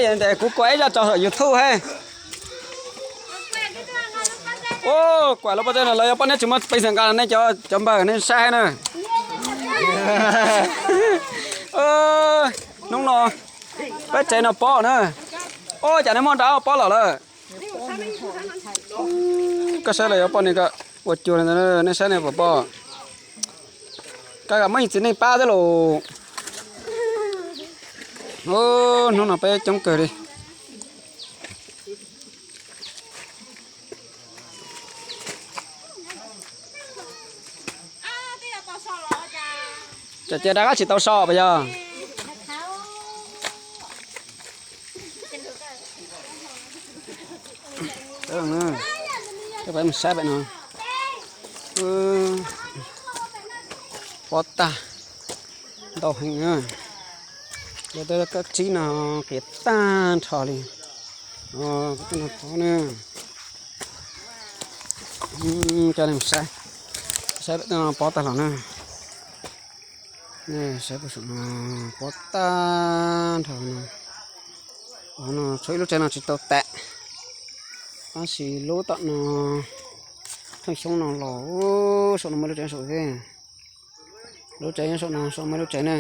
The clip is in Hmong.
Yog tes kuv kuam ib zaj tso saum YouTube he. Kuam lub pob teb no los yog poj niam tsis muaj peev xwm nqa, nej cov npawg nej saib na. Hnub no peb tsev no pob na. Ua cas nej muaj nra pob los lawm? Koj saib los yog poj niam ko ua cuag li ntawd, nej saib nej puas pom? Koj muaj ib txiv neej pab thiab los. Hnub no peb coob kawg li. Cov cia dab qab tsis tau so puas yog? Peb mus saib pem no. Pob tag ntau heev. Lawv tej kab tsib no qias tag nrho li. Coj nej mus saib, saib pob tag los na. Saib pob tag nrho no. Tshuav ib lub tsev no tsis tau tam, tab sis lub tom no, theej xyoob no los saum no muaj lub tsev saum thiab. Lub tsev nyob saum no, saum muaj lub tsev na.